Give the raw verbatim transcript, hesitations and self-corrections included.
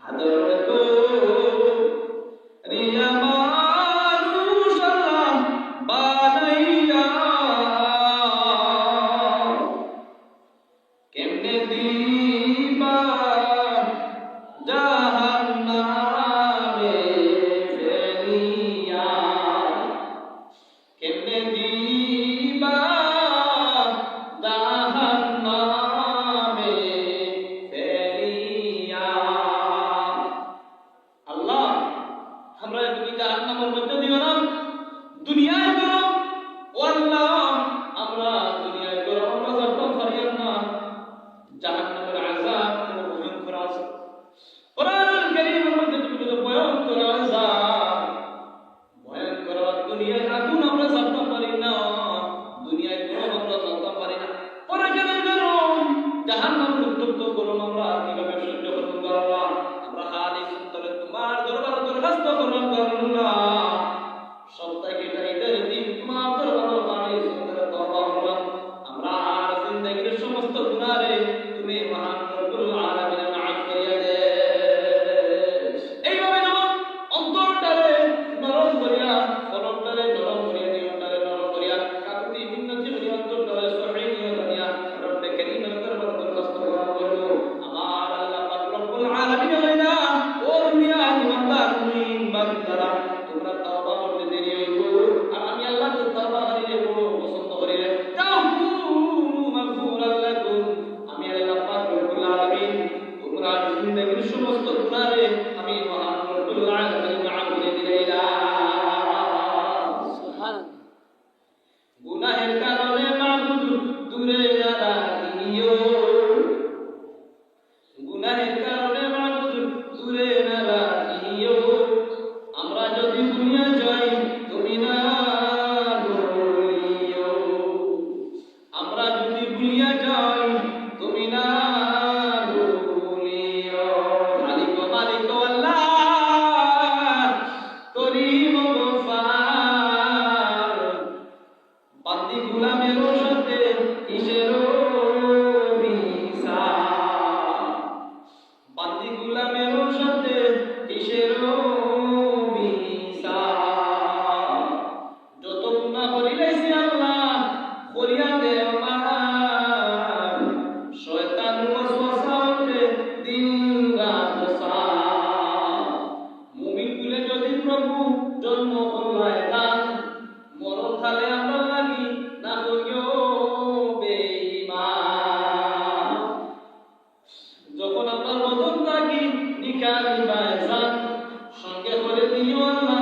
আদর করিয়া মানুষ আল্লাহ বানাইয়া, কেমনে দিবা জাহান্নামে ফেলিয়া, কেমনে দিবা জাহান্নামে ফেলিয়া। আল্লাহ, আমরারে তুমি জাহান্নামর মধ্যে দিও না, দুনিয়ার গরম। ও আল্লাহ, আমরা দুনিয়ার গরম আমরা ছাড়তাম পারি না, জাহান্নামর আযাব বড় ভয়ঙ্কর আছে। কোরআন কারীমর মধ্যে তুমি বলো ভয়ঙ্কর আযাব, ভয়ঙ্কর দুনিয়ার আগুন আমরা ছাড়তাম পারি না, দুনিয়ার গরম আমরা ছাড়তাম পারি না। পরকালের গরম, জাহান্নামর উত্তপ্ত গরম আমরা কিভাবে সহ্য করতাম পারি না? আমরা খালি সুন্দরে তোমার দরবারে দরখাস্ত করলাম, আল্লাহ। সপ্তাহে চাইতে দিন তোমার দরবারে খালি সুন্দরে তওবা করলাম। আমরা আর জিন্দেগির সমস্ত গুনারে তুমি মহান রব্বুল আলামিনে মাফ করিয়া দে। এইভাবে যখন অন্তরটারে নরম করিয়া, কলবটারে নরম করিয়া, নিয়তটারে নরম করিয়া, কাকুতি মিনতি করিয়া, অন্তরটারে সহি নিয়ত আনিয়া, রব্বে করিমের দরবারে দরখাস্ত করা করবো। আমার আল্লাহ পাক রব্বুল আলামিনে কইলা, ও দুনিয়ার ইমানদার মুমিন বান্দারা, তোমরা তওবা করতে দেরি অইবো, আর আমি আল্লাহ তো তওবাকারীরে বড় পছন্দ করি রে। তাওবু মাগফুরাল লাকুম, আমি আল্লাহ পাক রব্বুল আলামিন তোমরা জিন্দেগির সমস্ত গুনারে আমি মহান রব্বুল আলামিন মাফ করি দিলাইলাম। সুবহানাল্লাহ। গুনাহের কারণে মাবুদ দূরে না রাখিও, গুনাহের কারণে মাবুদ দূরে না রাখিও। আমরা যদি ভুলিয়া যাই, তুমি না ভুলিও। আমরা যদি ভুলিয়া যাই, তুমি না ভুলিও। খালিক, মালিক আল্লাহ, করিম গফফার। বান্দি গুলামের সাথে কিসের হিসাব? বান্দি গুলামের সাথে কিসের হিসাব? যত গুনাহ করিলাইছি আল্লাহ, করিয়া দে মাফ। শয়তান ওয়াসওয়াসা হতে দিন রাত সাফ। মুমিন কুলে যদি প্রভু জন্ম করলায় দান, মরণ কালে আমরা লাগি না করিও বেঈমান। যখন আপনার বদন থাকি নিকালি বায়জান, সঙ্গে করে দিও আল্লাহ